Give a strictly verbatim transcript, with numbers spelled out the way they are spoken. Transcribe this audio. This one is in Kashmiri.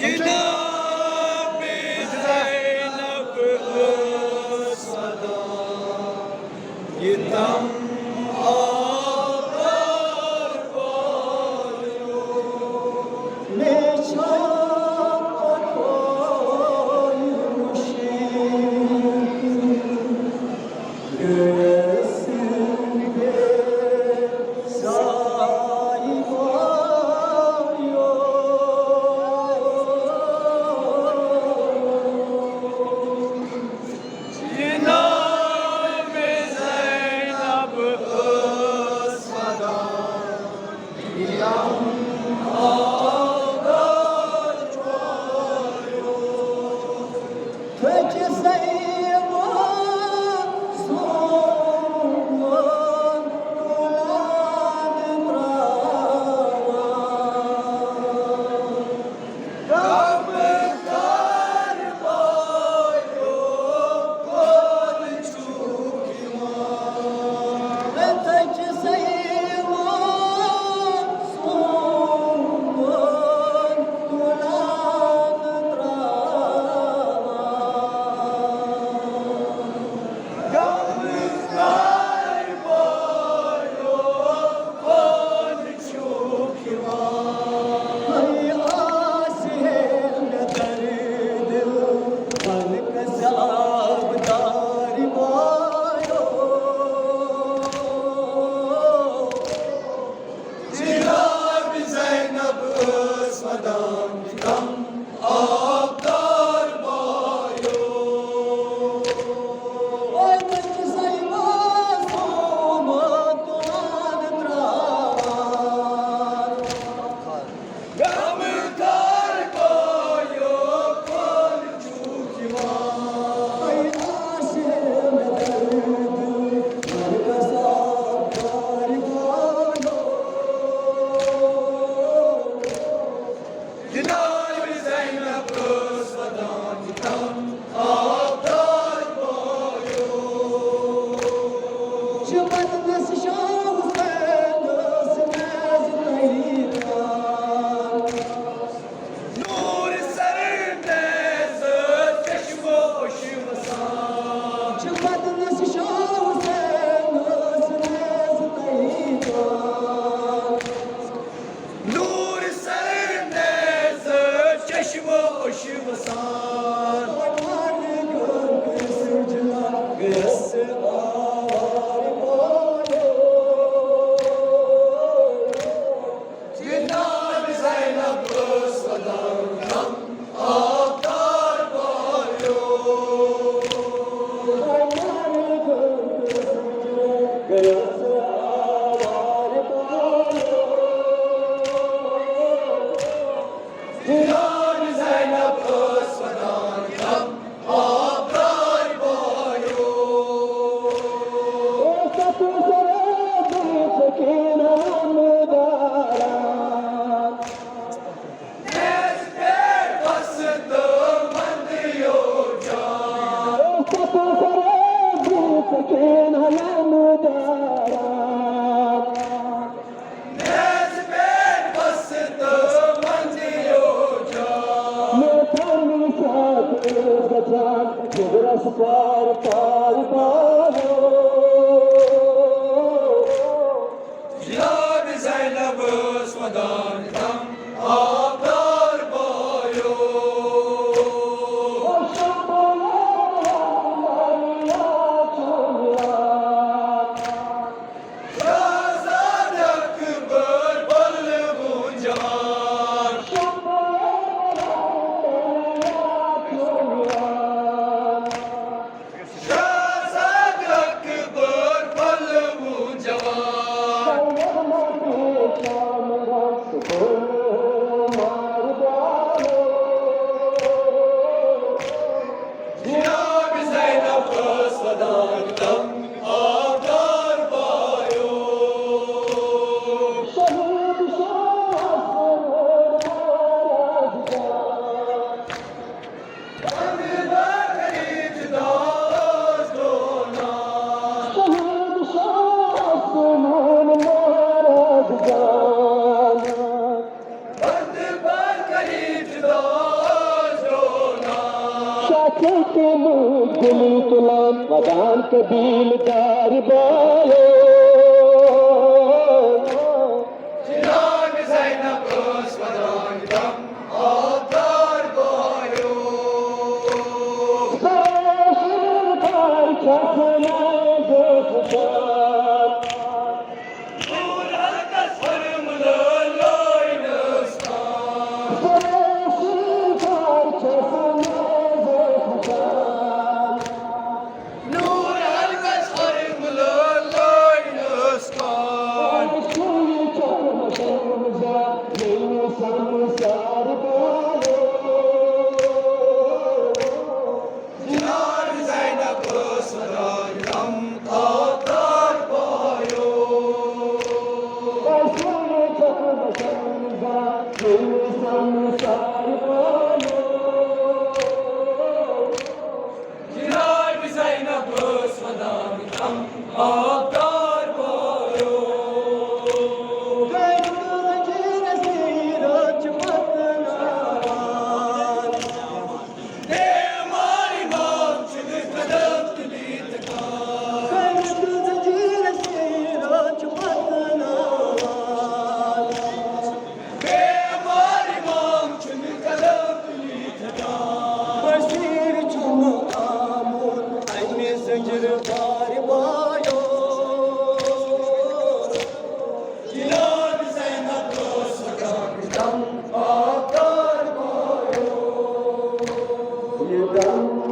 جناب زینب ٲس سدا یہِ تم آبدار پایو۔ مےٚ چھا پتہ یہِ مُشِک گٔژھِتھ بے سایہِ پایو۔ جناب زینب ٲس ودان، یہِ تم آبدار پایو۔ تھٔکۍ زیوان سون تُلان ترٛاوان۔ غمہٕ کر پایو کون چھُکھ یِوان؟ تھٔکۍ زیوان سون تُلان ترٛاوان۔ غمہٕ کر پایو کون چھُکھ یِوان؟ ہے آسہِ ہے مےٚ درد دل، بلکہ سیلاب دارِ پایو۔ جناب زینب ٲس ودان، تم آبدار پایو۔ اوے تٔمۍ زینب سومو تُلان ترٛاوان۔ غمہٕ کر پایو کون چھُکھ یِوان؟ ہے آسہِ ہے مےٚ درد دل، بلکہ سیلاب دارِ پایو۔ جناب زینب ٲس ودان، تم آبدار پایو۔ چھِ بدنس شاہ حسین ٲس نیز تٔہی تان۔ نور سر نیز چشمو اشو وسان۔ چھِ بدنس شاہ حسین ٲس نیز تٔہی تان۔ نور سر نیز چشمو اشو وسان۔ پٹھان گوٚو سجنا گٔیس آوار پایو۔ جناب زینب ٲس ودان، تم آبدار پایو۔ پٹھان گوٚو سجنا گٔیس آوار پایو۔ جناب زینب ٲس ودان، تم آبدار پایو۔ اوس تتھ سرے دِژ سکیٖنہ مُدارا۔ نیز پٮ۪ٹھ پس تہٕ وندیو جان۔ اوس تتھ سرے دِژ سکیٖنہ مُدارا۔ نیز پٮ۪ٹھ پس تہٕ وندیو جان۔ میٹھا میٹھا گژھان جگرس پار پار پایو۔ جناب زینب ٲس ودان، تم آبدار پایو۔ شہزادٕ اکبر پلوُن جوان۔ شہزادٕ اکبر پلوُن جوان۔ تِمو گُلۍ تُلان ودان قبیٖلہٕ دار بایو۔ جناب زینب ٲس ودان غم آبدار بایو۔ سرشار بار چھَس نازُک جان۔ نور حقس فرم لٲلۍ ٲس کان۔ سرشار بار چھَس نازُک جان۔ نور حقس فرم لٲلۍ ٲس کان۔ جناب زینب ٲس ودان غم آبدار بایو۔ جناب زینب ٲس ودان غم آبدار بایو۔ بیمار امام چھُنہٕ قدم تُلِتھ کانٛہہ۔ بیمار امام چھُنہٕ قدم تُلِتھ کانٛہہ۔ بشیٖر چھُنہٕ آمُت اَمہِ زنجیٖرٕ دارِ بایو۔ جناب زینب ٲس ودان غم آبدار بایو۔ یہِ غم